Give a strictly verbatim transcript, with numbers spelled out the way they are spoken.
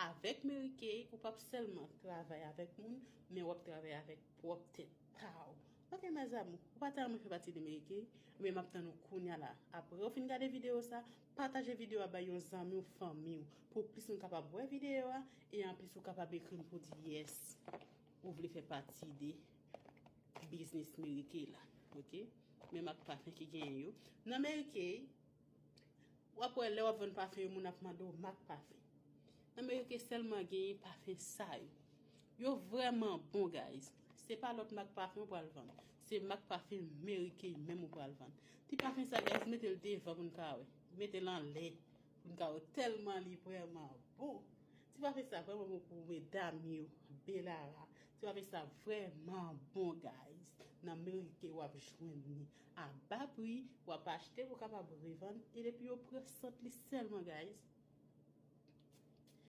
Avèk Mary Kay, ou p ap sèlman travay avèk moun, men w ap travay avèk pwòp tèt pa w. Ok, mes amours, ou pa ta renmen fè pati de Mary Kay? Men m ap tann ou kounya la. Apre w fin gade videyo sa, pataje videyo a bay yon zanmi w, fanmi w, pou plis moun kapab wè videyo a, e anplis ou kapab ekri m pou di yes, ou vle fè pati de biznis Mary Kay la. Ok? Men mak pafen ki genyen yo. Nan Mary Kay, w ap wè lè w ap vann pafen yo, moun ap mande w mak pafen. Nan Mary Kay sèlman genyen pafen sa yo. Yo vrèman bon, guys. Se pa lòt mak pafen ou pral vann. Se mak pafen Mary Kay menm ou pral vann. Ti pafen sa, guys, mete l devan pou n ka wè. Mete l anlè pou n ka wè. Tèlman li vrèman bon. Ti pafen sa vrèman bon pou medam yo. Belara. Ti pafen sa vrèman bon, guys. Nan Mary Kay w ap jwenn li a ba pri, w ap achte pou w kapab revann. E depi yo pran sant li sèlman, guys,